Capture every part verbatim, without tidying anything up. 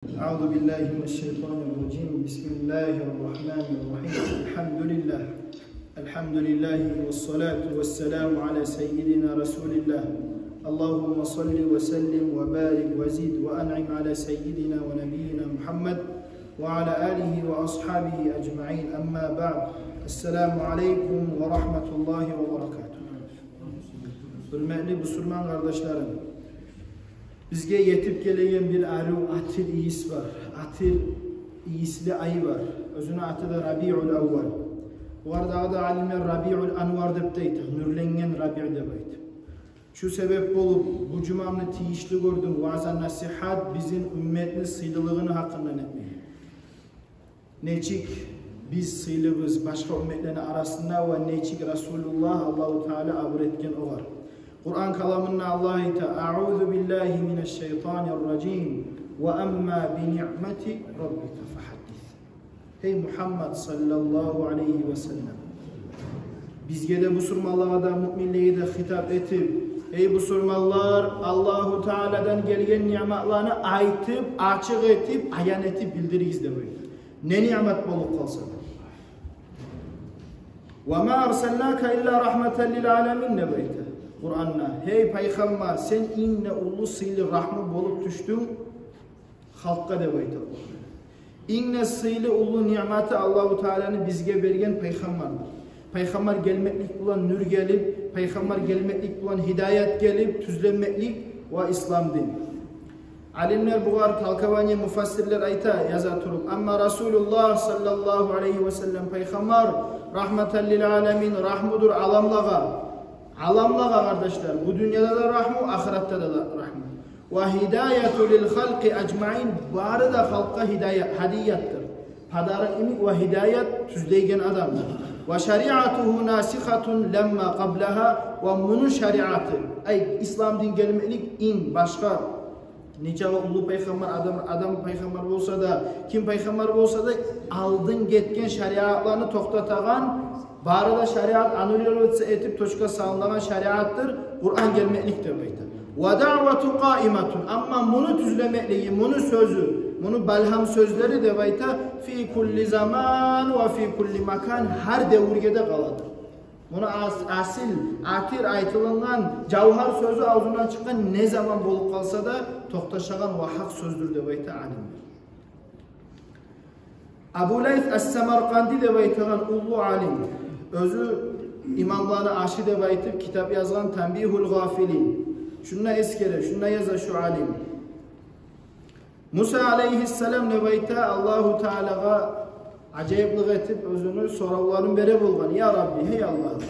أعوذ بالله من الشيطان الرجيم. بسم الله الرحمن الرحيم. الحمد لله. الحمد لله والصلاة والسلام على سيدنا رسول الله. اللهم صل وسلم وبارك وزد وأنعم على سيدنا ونبينا محمد وعلى آله وأصحابه أجمعين. أما بعد. السلام عليكم ورحمة الله وبركاته. Гьюрметли бусурман къардашларым, бизге етип гелеген бир арив атир ийис бар. Атир ийисли ай бар. Оьзюню аты да Рабиул Аввал. Булар дагъы да алимлер Рабиул Анвар деп де айта, нюрленген Рабиу деп айтып. Шу себеп болуп, бу жумамны тийишли гёрдюм вааза-насигьат бизин умметни сыйлылыгъыны гьакъындан этмеге. Нечик биз сыйлыбыз башгъа умметлени арасында ва нечик Расулуллагь Аллагьу Таала абур этген огъар. Къуран каламында Аллагь айта: «Аъузу биллагьи минаш шайтанир ражим. Ва амма би ниъмати раббика фагьаддис». Гьей Мугьаммад саллаллагьу алайгьи ва саллам, бизге де, бусурманлагъа да, муъминлеге де хитап этип: «Гьей бусурманлар, Аллагьу Тааладан гелген ниъматланы айтып, ачыкъ этип, аян этип билдиригиз», — деп айта. Не ниъмат болуп къалса да. «Ва ма арсалнака илла рагьматан лил аламин», — деп айта Къуранда. Гьей пайхаммар, сен инг де уллу сыйлы рагьму болуп тюшдюнг халкъгъа, деп айта Къуран. Инг де сыйлы уллу ниъматы Аллагьу Тааланы бизге берген пайхаммардыр. Пайхаммар гелмеклик булан нюр гелип, пайхаммар гелмеклик булан гьидаят гелип, тюзленмеклик ва ислам дин. Алимлер бугъар толкование, муфассирлер айта, яза туруп: «Амма Расулуллагь саллаллагьу алайгьи ва саллам пайхаммар рагьматан лил аламин, рагьмудур аламлагъа». Аламлагъа, къардашлар, бу дюньяда да рагьму, ахыратда да рагьму. «Ва гьидаяту лил халкъи ажмаин», бары да халкъгъа гьидаят, гьадиятдыр. Подарок йимик ва гьидаят, тюзлейген адамдыр. «Ва шариатугьу насихатун лимма къаблагьа», ва муну шариаты, ай, ислам дин гелмеклик инг башгъа, нечакъы уллу пайхаммар, Адам, Адам пайхаммар болса да, ким пайхаммар болса да, алдын гетген шариатланы токътатагъан, бары да шариат аннулироваться этип, точка салынагъан шариатдыр Къуран гелмеклик, деп айта. «Ва даъвату къаиматун», амма муну тюзлемеклиги, муну сёзю, муну балгьам сёзлери, деп айта, «фи кулли заман ва фи кулли макан», гьар девюрге де къаладыр. Муну ас-, асил, атир айтылынгъан, жавгьар сёзю авзундан чыкъгъан не заман болуп къалса да, токъташагъан ва гьакъ сёздюр, деп айта алимлер. Абу Лайс ас-Самаркъанди деп айтагъан уллу алим, оьзю имамланы ашы деп айтып китап язгъан, «Танбигьул гъафилин». Шунда эсгере, шунда яза шу алим: Муса алайгьиссалам, деп айта, Аллагьу Таалагъа ажайыплыкъ этип оьзюню соравларын бере болгъан: «Я Рабби, гьей Аллагь,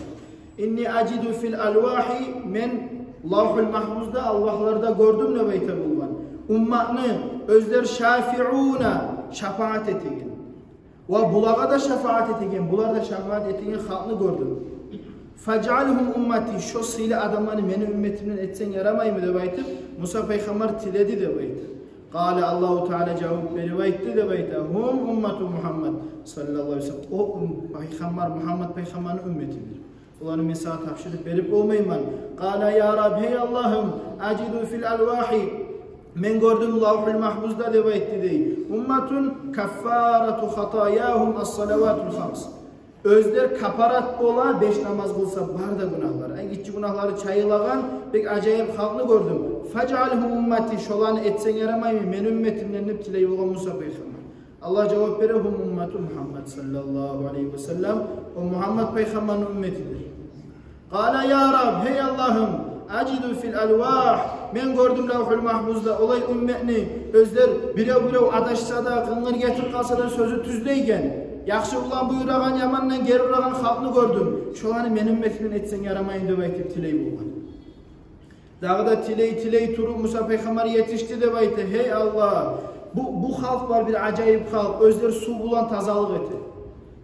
инни ажиду фил алвагьи, мен Лавгьул Магьфузда, алвагьларда гёрдюм, — деп айта болгъан, — умматны оьзлер шафиуна, шапаат этеген. Ва булагъа да шапаат этеген, булар да шапаат этеген халкъны гёрдюм. Фажъалгьум уммати, шо сыйлы адамланы мени умметимден этсенг ярамаймы?» — деп айтып, Муса пайхаммар тиледи, деп айта. Къала, Аллагьу Таала жавап берип айтды, деп айта: «Гьум уммату Мугьаммад саллаллагьу алайгьи ва саллам». О ум-, пайхаммар, Мугьаммад пайхаммарны умметидир. Оланы мен сагъа тапшырып берип болмайман. Къала: «Я Раб, гьей Аллагьым, ажиду фил алвагьи, мен гёрдюм Лавгьул Магьфузда, — деп айтды дей, — умматун каффарату хатаягьум ас-салаватул хамс. Оьзлер капарат бола беш намаз къылса бары да гюнагьлар. Ай, гиччи гюнагьлары чайылагъан бек ажайып халкъны гёрдюм. Фажъалгьум уммати, шоланы этсенг ярамаймы мени умметимден?» — деп тилей болгъан Муса пайхаммар. Аллагь жавап бере: «Гьум уммату Мугьаммад саллаллагьу алайгьи ва саллам, о Мугьаммад пайхаммарны умметидир». Къала: «Я Раб, гьей Аллагьым, ажиду фил алвагь, мен гёрдюм Лавгьул Магьфузда олай умметни, оьзлер бирев-бирев адашса да, къынгыр гетип къалса да, сёзю тюзлейген, яхшы булан буюрагъан, ямандан гери урагъан халкъны гёрдюм. Шоланы мени умметимден этсенг ярамаймы?» — деп айтып тилей болгъан. Дагъы да тилей-тилей туруп Муса пайхаммар етишди, деп айта: «Гьей Аллагь, бу, бу халкъ бар, бир ажайып халкъ, оьзлер сув булан тазалыкъ эте.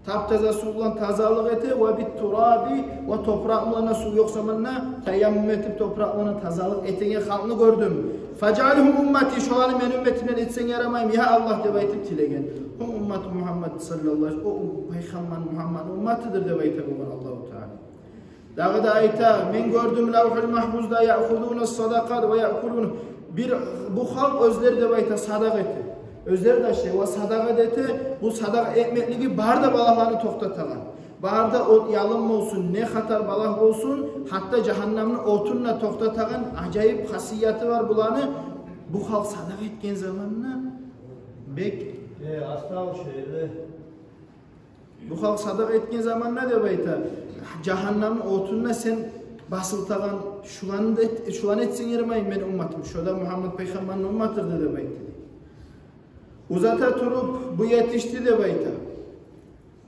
Тап-таза сув булан тазалыкъ эте, ва бит-тураби, ва топуракъ булан да, сув ёкъ заманда таяммум этип, топуракъ булан да тазалыкъ этеген халкъны гёрдюм. Фажъалгьум уммати, шоланы мени умметимден этсенг ярамаймы, я Аллагь?» — деп айтып тилеген. Гьум уммату Мугьаммад саллаллагьу алайгьи ва саллам, о пайхаммар Мугьаммарны умматыдыр, деп айта болгъан Аллагьу Таала. Дагъы да айта: «Мен гёрдюм Лавгьул Магьфузда, яъхузуна садакъат ва яъкулун». Бир, бу халкъ оьзлер, деп айта, садакъа эте. Оьзлер де ашай ва садагъа да эте. Бу садагъа этмеклиги бары да балагьланы токътатагъан, бары да от-ялын болсун, не хатар балагь болсун, гьатта жагьаннамны отун да токътатагъан ажайып хасияты бар буланы. Бу халкъ садагъа этген заманда бек... Э, астагъу шейле. Бу халкъ садагъа этген заманда, деп айта, жагьаннамны отун да сен басылтагъан, шуланы да эт-, шуланы этсенг ярамаймы мени умматым? Шо да Мугьаммат пайхаммарны умматыдыр, деп айтды. Узата туруп, бу етишди, деп айта.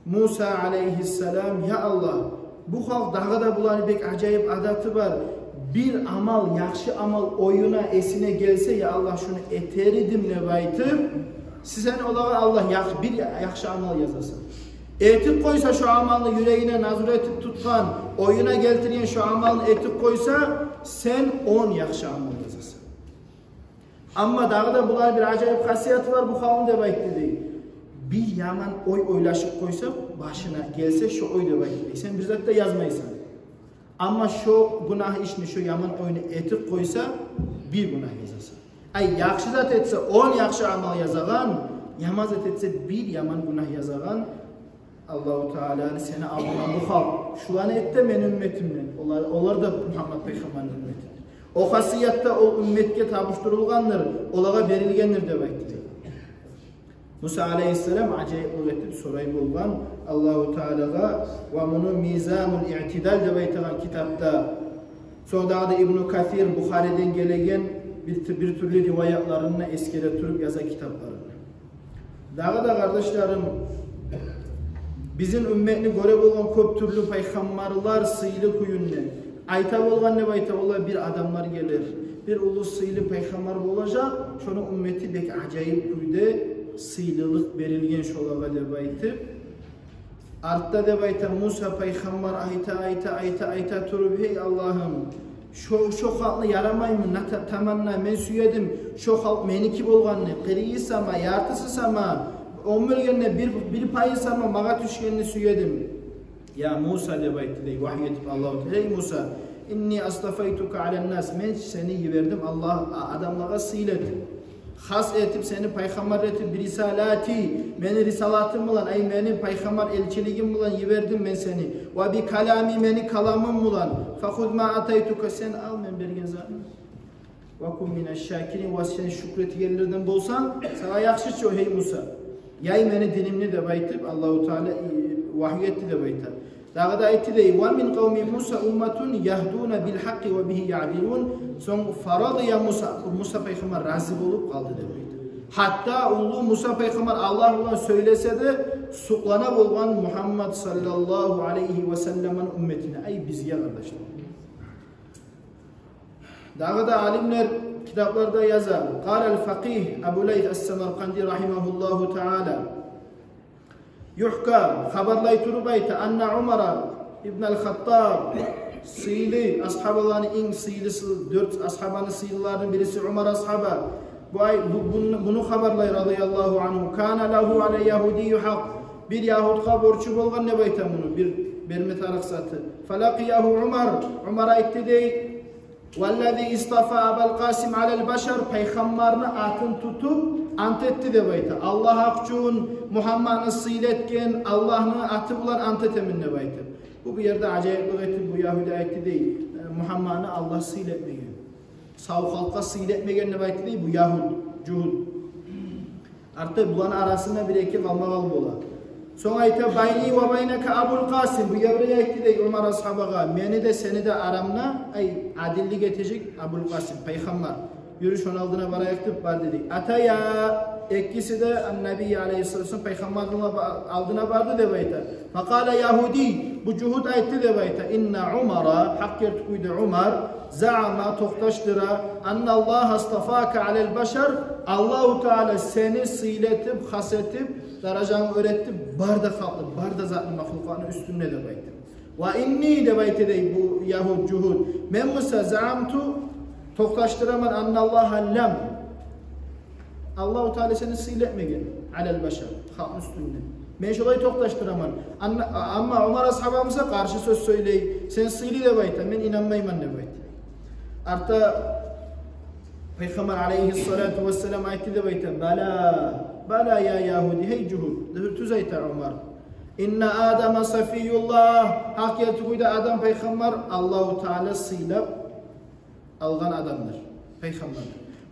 Муса алейгьиссалам: «Я Аллагь, бу халкъ дагъы да, буланы бек ажайып адаты бар. Бир амал, яхшы амал оюна, эсине гелсе, я Аллагь, шуну этер эдим», — деп айтып, сен олагъа, Аллагь, яхшы, бир я-, яхшы амал язасан. Этип къойса, шо амалны юрегине назар этип тутгъан, оюна гелтирген шо амалны этип къойса, сен он яхшы амал язасан. Амма дагъы да буланы бир ажайып хасияты бар бу халкъны, деп айтды дей. Бир яман ой ойлашып къойса, башына гелсе шо ой, деп айтды дей, сен бир зат да язмайсан. Амма шо гюнагь ишни, шо яман ойну этип къойса, бир гюнагь язасан. Ай, яхшы зат этсе, он яхшы амал язагъан, яман зат этсе, бир яман гюнагь язагъан. Аллагьу Тааланы сени алдынга бу халкъ, шуланы эт де мени умметимден. Олар, олар да Мугьаммат пайхаммарны умметиндир. О хасият да ол умметге тапшурулгъандыр, олагъа берилгендир, деп айтды. Муса алейгьиссалам ажайыплыкъ этип сорай болгъан Аллагьу Таалагъа, ва муну «Мизанул Иътидал» деп айтагъан китапда, сонг дагъы да Ибну Касир Бухариден гелеген бир, бир тюрлю риваятларын да эсгере туруп яза китапларында. Дагъы да, къардашларым, бизин умметни гёре болгъан кёп тюрлю пайхаммарлар сыйлы кюйде айта болгъан, деп айта, олар бир адамлар гелер, бир уллу сыйлы пайхаммар болажакъ, шону уммети бек ажайып кюйде сыйлылыкъ берилген шолагъа, деп айтып. Артда, деп айта, Муса пайхаммар айта, айта, айта, айта туруп: «Гьей Аллагьым, шо, шо халкъны ярамаймы, ната-, таманна мен сюедим, шо халкъ меники болгъанны, къырыйы сама, яртысы сама, он бёлгенде бир, бир пайы сама магъа тюшгенни сюедим». «Я Муса, — деп айтды дей, вагьй этип Аллагьу Таала, — гьей Муса, инни астафайтука алан-нас, мен сени йибердим Аллагь, а-, адамлагъа сыйлы этип, хас этип сени пайхаммар этип, бирисалати, мени рисалатым булан, ай, мени пайхаммар элчилигим булан йибердим мен сени, ва бикалами, мени каламым булан. Фахуз ма атайтука, сен ал мен берген затны. Ва кун минаш-шакирин, ва сен шюкюр этегенлерден болсанг, сагъа яхшы чы о, гьей Муса. Яй мени динимни», — деп айтып, Аллагьу Таала, э, вагьй этди, деп айта. Дагъы да айтды дей: «Ва мин къавми Муса умматун ягьдуна бил-гьакъкъи ва бигьи яъдилун». Сонг фарадия Муса, Муса пайхаммар рази болуп къалды, деп айта. Гьатта уллу Муса пайхаммар Аллагь булан сёйлесе де, сукълана болгъан Мугьаммад саллаллагьу алайгьи ва салламны умметине. Ай, бизге, къардашлар. Дагъы да алимлер китапларда яза. Къала ал-факъигь Абу Лайс ас-Самаркъанди рагьимагьуллагьу таала. Юхька, хабарлай туруп айта, анна Умара ибн ал-Хаттаб, сыйлы асгьабаланы инг сыйлысы, дёрт асгьабаны сыйлыларыны бириси Умар асгьаба. Бу ай-, бу, буну, буну хабарлай, радияллагьу ангьу. Кана лагьу ала ягьудийи гьакъ. Бир ягьудгъа борчу болгъан, деп айта, муну бир берме тарыкъ заты. Фалакъиягьу Умар. Умар айтды дей: «Валлази истафа Абал Къасим алал башар», пайхаммарны атын тутуп ант этди, деп айта. «Аллагь гьакъ учун, Мугьаммадны сыйлы этген Аллагьны аты булан ант этемен», — деп айтып. Бу, бу ерде ажайыплыкъ этип, бу ягьуди айтды дей, э, Мугьаммадны Аллагь сыйлы этмеген, сав халкъгъа сыйлы этмеген, деп айтды дей бу ягьуд, жугьут. Артда буланы арасында бир-эки къалмагъал бола. Сонг айта: «Байни ва байнака Абул Къасим». Бу еврей айтды дей Умар асгьабагъа: «Мени де, сени де арамда, ай, адиллик этежек Абул Къасим, пайхаммар. Юрю, шону алдына барайыкъ», — деп барды дей. Атая, экиси де ан-Набий алайгьиссалату вассалам, пайхаммарны ба-, алдына барды, деп айта. Факъала ягьуди, бу жугьут айтды, деп айта: «Инна Умара, гьакъ герти кюйде Умар, заъама, токъташдыра, анна Аллагьа астафака алал башар, Аллагьу Таала сени сыйлы этип, хас этип, даражангны оьр этип, бары да халкъны, бары да затны, махлукъатны уьстюнде», — деп айтды. «Ва инни», — деп айтды дей бу ягьуд, жугьут, — «мен буса заъамту, токъташдыраман, анна Аллагьа лам, Аллагьу Таала сени сыйлы этмеген, алал башар, халкъны уьстюнде. Мен шолай токъташдыраман. Анна, амма Умар асгьаба буса къаршы сёз сёйлей, сен сыйлы деп айта, мен инанмайман», — деп айтды. Артда Пайхаммар алайгьиссалату вассалам айтды деп айта: «Бала, бала, я ягьуди, гьей жугьут, тюз айта Умар. Инна Адама сафиюллагь, гьакъ гертиликде Адам пайхаммар Аллагьу Таала сыйлап алгъан адамдыр, пайхаммардыр.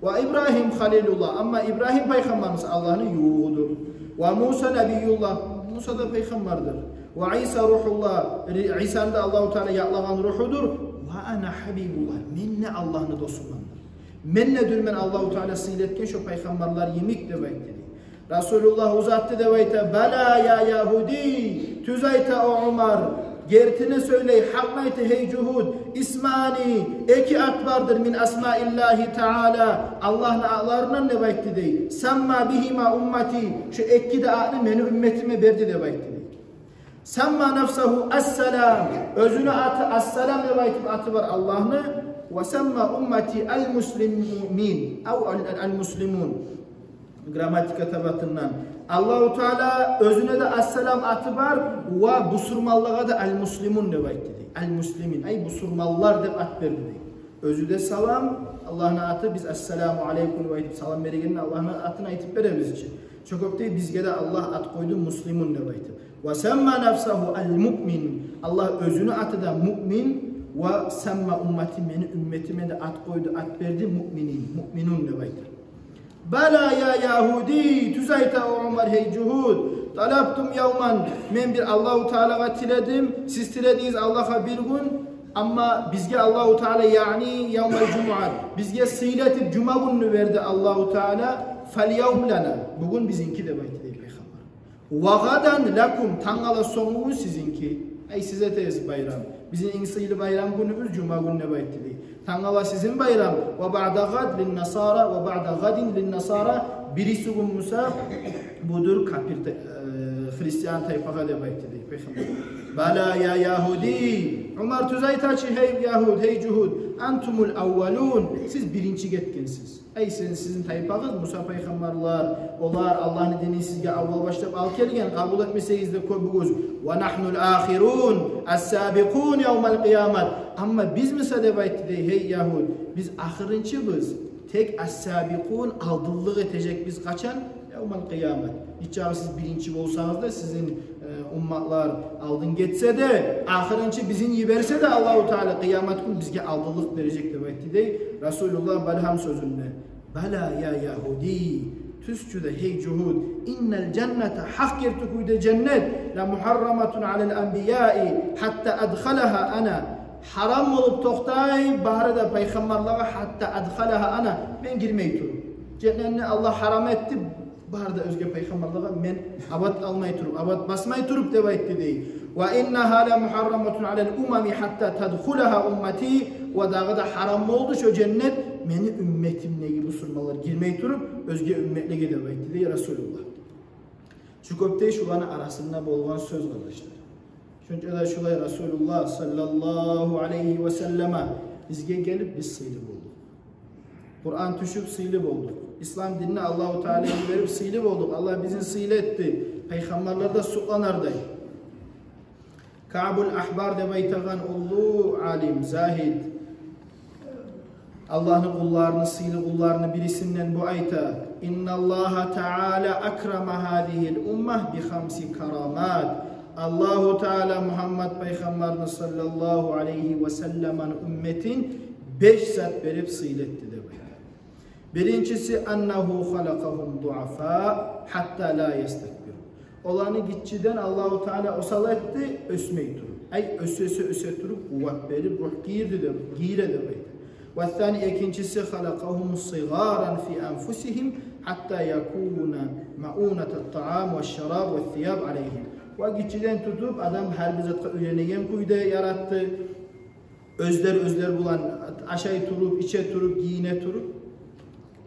Ва Ибрагьим халилуллагь, амма Ибрагьим пайхаммарыбыз Аллагьны ювугъудур. Ва Муса набиюллагь, Муса да пайхаммардыр. Ва Иса рухуллагь, Ри- Исаны да Аллагьу Таала якълагъан рухудур. Ва ана гьабибуллагь, мен де Аллагьны досумандыр. Мен де дюр мен Аллагьу Таала сыйлы этген шо пайхаммарлар йимик», — деп айтды дей. Расулуллагь узатды деп айта: «Бала, я ягьуди, тюз айта о Умар, гертини сёйлей, гьакъны айта, гьей жугьут. Исмани, эки ат бардыр, мин асмаиллагьи таала, Аллагьны атларындан», — деп айтды дей. «Самма бигьима уммати, шо эки де атны мени умметиме берди», — деп айтды дей. «Самма нафсагьу Ассалам, оьзюню аты Ассалам деп айтып аты бар Аллагьны. Ва самма уммати ал-муслимин, ав ал-, ал-, ал-муслимун». Грамматика табатындан. Аллагьу Таала оьзюне де Ассалам аты бар, ва бусурманлагъа да Ал-Муслимун деп айтды дей. Ал-Муслимин, ай бусурманлар деп ат берди дей. Оьзю де салам, Аллагьны аты, биз «Ассаламу алайкум» деп айтып салам берегенде Аллагьны атын айтып беребиз чи. Шо кюйде бизге де Аллагь ат къойду Муслимун деп айтып. «Ва самма нафсагьу ал-Муъмин». Аллагь оьзюню аты да Муъмин, «ва самма уммати», мени умметиме де ат къойду, ат берди, «Муъминин», «Муъминун» деп айтып. «Бала, я ягьуди, тюз айта о Умар, гьей жугьут. Талабтум явман, мен бир Аллагьу Таалагъа тиледим, сиз тиледигиз Аллагьгъа бир гюн, амма бизге Аллагьу Таала, яъни явмал жумуат, бизге сыйлы этип жума гюнню берди Аллагьу Таала. Фал явм лана, бугюн бизинки», — деп айтды дей пайхаммар. «Ва гъадан лакум, тангала сонгугюн сизинки. Ай, сиз этесиз байрам. Бизин инг сыйлы байрам гюнюбюз жума гюн», — деп айтды дей. «Тангала сизин байрам. Ва баъда гъад лин-насара, ва баъда гъадин лин-насара. Бириси гюн буса будур капир тай-, э, христиан тайпагъа», — деп айтды дей пайхаммар. «Бала, я ягьуди, Умар, тюз айта чы, гьей ягьуд, гьей жугьут, антумул аввалун, сиз биринчи гетгенсиз. Ай, сен, сизин тайпагъыз, Муса пайхаммарлар, олар Аллагьны динин сизге аввал башлап алып гелген, къабул этмесегиз де кёбюгюз. Ва нагьнул ахирун, ас-сабикъун явмал къиямат. Амма биз буса, — деп айтды дей, — гьей ягьуд, биз ахырынчыбыз, тек ас-сабикъун, алдынлыкъ этежекбиз. Къачан? Явмал къиямат. Нечакъы сиз биринчи болсагъыз да, сизин, э, умматлар алдын гетсе де, ахырынчы бизин йиберсе де Аллагьу Таала, къиямат гюн бизге алдынлыкъ бережек», — деп айтды дей Расулуллагь балгьам сёзюнде. «Бала, я ягьуди, тюз чю де, гьей жугьут, иннал жанната, гьакъ герти кюйде женнет, ла мугьарраматун алал анбияи, гьатта адхалагьа ана. Гьарам болуп токътай бары да пайхаммарлагъа, гьатта адхалагьа ана, мен гирмей туруп. Женнетни Аллагь гьарам этди бары да оьзге пайхаммарлагъа, мен абат алмай туруп, абат басмай туруп», — деп айтды дей. «Ва иннагьа ла мугьарраматун алал умами, гьатта тадхулагьа уммати. Ва дагъы да гьарам болду шо женнет мени умметимдеги бусурманлар гирмей туруп, оьзге умметлеге», — деп айтды дей Расулуллагь. Шу кёп дей шуланы арасында болгъан сёз, къардашлар. Шунча да шулай Расулуллагь саллаллагьу алайгьи ва саллама бизге гелип, биз сыйлы болдукъ. Къуран тюшюп, сыйлы болдукъ. Ислам динни Аллагьу Таала йиберип, сыйлы болдукъ. Аллагь бизин сыйлы этди, пайхаммарлар да сукъланардай. Каъбул Ахбар деп айтагъан уллу алим, загьид, Аллагьны къулларыны, сыйлы къулларыны бирисинден, бу айта: «Инналлагьа таала акрама гьазигьил умма би хамси карамат». Аллагьу Таала Мугьаммад пайхаммарны саллаллагьу алайгьи ва салламаны умметин беш зат берип сыйлы этди деп айта. Биринчиси: «Аннагьу халакъагьум дуафа, гьатта ла ястакбиру». Оланы гиччиден Аллагьу Таала осал этди, оьсмей туруп. Ай, оьсе, оьсе, оьсе туруп, къуват берип, ругь гийирди деп, гийире деп айта. «Ва ссани», экинчиси: «Халакъагьум сигъаран фи анфусигьим, гьатта якуна мауната ттаам ва шараб ва сияб алайгьим». Ва гиччиден тутуп, адам гьар бир затгъа уьйренеген кюйде яратды. Оьзлер, оьзлер булан ашай туруп, иче туруп, гийине туруп,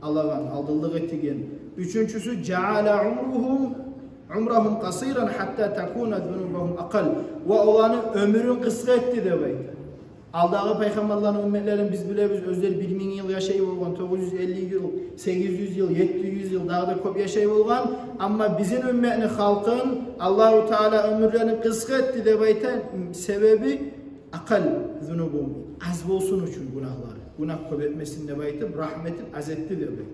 алагъан, алдынлыкъ этеген. Уьчюнчюсю: «Жаала умрагьум, умрагьум къасиран, гьатта такуна зунубагьум акъал». Ва оланы оьмюрюн къысгъа этди деп айта. Алдагъы пайхаммарланы умметлерин биз билебиз, оьзлер бир минг йыл яшай болгъан, тогъуз юз элли йыл, сегиз юз йыл, етти юз йыл, дагъы да кёп яшай болгъан. Амма бизин умметни халкъын Аллагьу Таала оьмюрлерин къысгъа этди деп айта. Себеби: «Акъал зунубагьум», аз болсун учун гюнагьлары. гюнагь кёп этмесин деп айтып, рагьму этип, аз этди деп айта.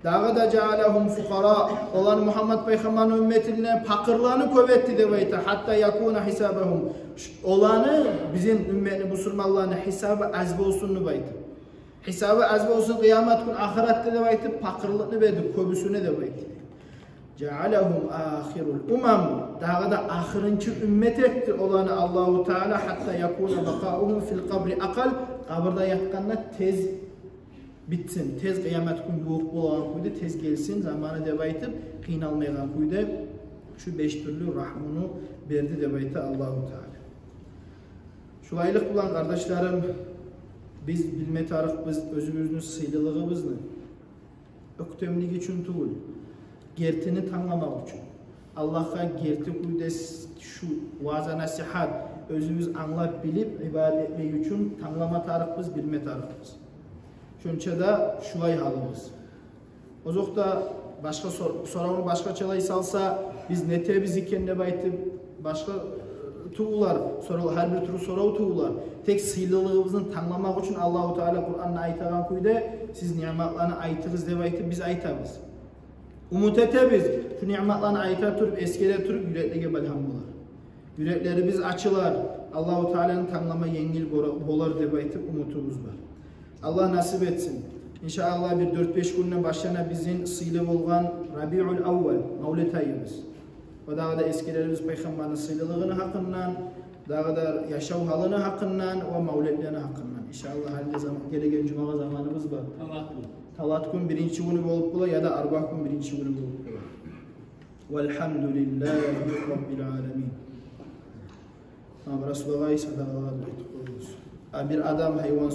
Дагъы да: «Жаъалагьум фукъара», оланы, Мугьаммат пайхаммарны умметинден пакъырланы кёп этди деп айта. «Гьатта якуна гьисабагьум», оланы, бизин умметни, бусурманланы гьисабы аз болсун деп айта. Гьисабы аз болсун къыямат гюн, ахыратда деп айтып, пакъырлыкъны берди кёбюсюне деп айта. «Жаъалагьум ахирал умам», дагъы да ахырынчы уммат этди оланы Аллагьу Таала. «Гьатта якуна бакъаугьум фил къабри акъал», къабурда ятгъанда тез битсин, тез къыямат гюн ювукъ болагъан кюйде, тез гелсин заманы деп айтып, къыйналмайгъан кюйде шу беш тюрлю рагьмуну берди деп айта Аллагьу Таала. Шулайлыкъ булан, къардашларым, биз билме тарыкъбыз оьзюбюзню сыйлылыгъыбызны оьктемлик учун тюгюл, гертини тангламакъ учун. Аллагьгъа герти кюйде с-, шу ваъза-насигьат оьзюбюз англап, билип, ибадат этмек учун танглама тарыкъбыз, билме тарыкъбыз. Шонча да шулай гьалыбыз. Озокъда, башгъа сор-, соравну башгъачалай салса, биз нетебиз экен деп айтып, башгъа, э, тюгюллер, сорав, гьар бир тюрлю сорав тюгюллер. Тек сыйлылыгъыбызны тангламакъ учун Аллагьу Таала Къуранда айтагъан кюйде, «Сиз ниъматланы айтыгъыз», деп айтып, биз айтабыз. Умут этебиз, шу ниъматланы айта туруп, эсгере туруп, юреклеге балгьам болар. Юреклерибиз ачылар, Аллагьу Тааланы танглама енгил бора-, болар деп айтып, умутубуз бар. Аллагь насип этсин. Иншааллагь, бир дёрт-беш гюнден башлана бизин сыйлы болгъан Рабиул Аввал, мавлет айыбыз. О дагъы да эсгерербиз пайхаммарны сыйлылыгъыны гьакъындан, дагъы да яшав гьалыны гьакъындан ва мавлетлени гьакъындан. Иншааллагь, гьали де зам-, гелеген жумагъа заманыбыз бар. Талат гюн. Талат гюн биринчи гюню болуп бола, яда арбагь гюн биринчи гюню болуп бола. Валгьамдулиллагьи раббил аламин. Амин. Расул агъай, садагъалагъа дуа этип къоюгъуз. А бир адам гьайван